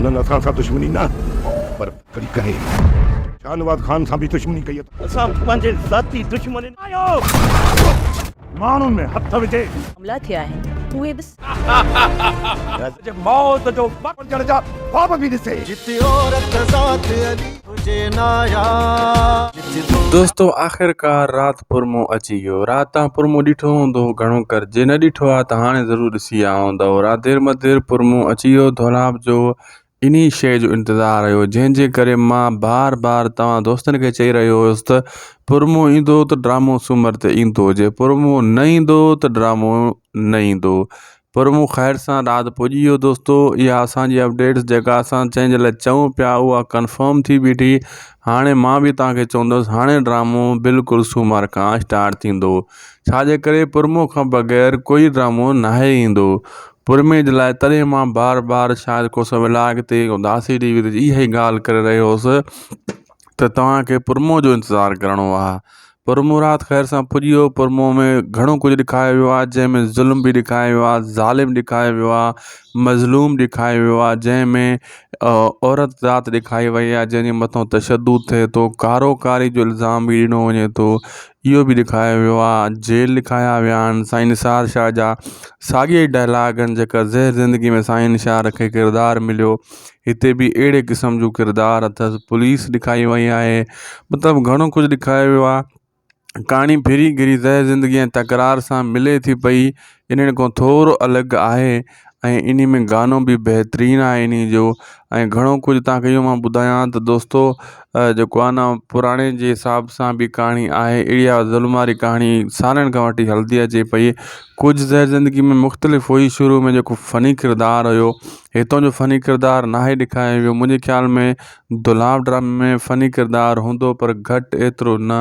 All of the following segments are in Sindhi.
هنن اسان سان دشمني نه پر ڪري ڪري شاهنواز خان سان به دشمني ڪئي اٿن. اسان پنهنجي ذاتي دشمنين. آهيو ماڻهن ۾ هٿ وجهي. حملا ٿيا آهن اهي به. جي موت جو بڻجڻ جا خواب به ڏسي. جتي عورت ذات علي هجي ناياب جتي دو. دوستو آخرڪار رات پرمو اچي ويو رات تان پرمو ڏٺو هوندو گهڻو ڪر جي نه ڏٺو آ ته هاڻي ضرور ڏسي آيا هوندؤ رات دير مدير پرمو اچي ويو دولاب جو انهي شيء جو انتظار هيو جنهن جي ڪري مان بار بار توهان دوستن کي چئي رهيو هيس ته پرمو ايندو ته ڊرامو سومر تي ايندو جي پرمو نه ايندو ته ڊرامو نه ايندو پر مون خير سان رات پڄي ويو دوستو اها اسان جي اپڊيٽس جيڪا اسان جنهن جي لاء چئون پيا اها ڪنفرم ٿي بيٺي هاڻي مان به توهان کي چوندس هاڻي ڊرامو بلڪل سومر کان اسٽارٽ ٿيندو ڇاجي ڪري پرمو کان بغير ڪوئي ڊرامو ناهي ايندو پرمي جي لاء تڏهن مان بار بار شاهد کوسو ولاگ تي اداسي ٽي وي تي اها ئي ڳالهه ڪري رهيو هوس ته توهان کي پرمو جو انتظار ڪرڻو آهي پرمو رات خير سان پڄي ويو پرمو ۾ گهڻو ڪجهه ڏيکاريو ويو آهي جنهن ۾ ظلم به ڏيکاريو ويو آهي ظالم ڏيکاريو ويو آهي مظلوم ڏيکاريو ويو آهي جنهن ۾ عورت ذات ڏيکاري وئي آهي جنهن جي مٿان تشدد ٿئي ٿو ڪارو ڪاري جو الزام به ڏنو وڃي ٿو اهو به ڏيکاريو ويو آهي جيل ڏيکاريا ويا آهن سائين نثار شاهه جا ساڳيا ئي ڊائلاگ آهن جيڪا زهر زندگي ۾ سائين نثار کي ڪردار مليو هتي به اهڙي قسم جو ڪردار اٿس پوليس ڏيکاري وئي آهي مطلب گهڻو ڪجهه ڏيکاريو ويو آهي ڪهاڻي ڦري گهري زهر زندگي ۽ تڪرار سان ملي ٿي پئي انهن کان ٿورو الڳ آهي ۽ انهي ۾ گانو به بهترين آهي انهي جو ۽ گهڻو ڪجهه توهان کي اهو مان ٻڌايان ته دوستو جيڪو آهي نه پراڻي جي حساب سان به ڪهاڻي آهي اهڙي آهي ظلم واري ڪهاڻي سالن کان وٺي هلندي اچي پئي ڪجهه زهر زندگي ۾ مختلف هئي شروع ۾ جيڪو فني ڪردار هيو هتان جو فني ڪردار ناهي ڏيکاريو ويو منهنجي خيال ۾ دولاب ڊرامي ۾ فني ڪردار هوندو پر گهٽ ايترو نه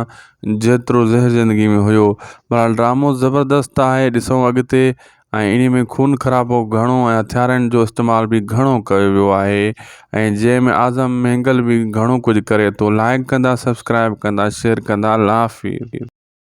جيترو زهر زندگي ۾ هيو بهرحال ڊرامو زبردست آهي ڏسون اڳتي ۽ انهي ۾ خون خرابو گهڻو ۽ هٿيارن جو استعمال به گهڻو ڪيو ويو آهي ۽ جنهن ۾ اعظم مينگل به گهڻو ڪجهه ڪري ٿو لائڪ ڪندا سبسڪرائب ڪندا شيئر ڪندا الله حافظ.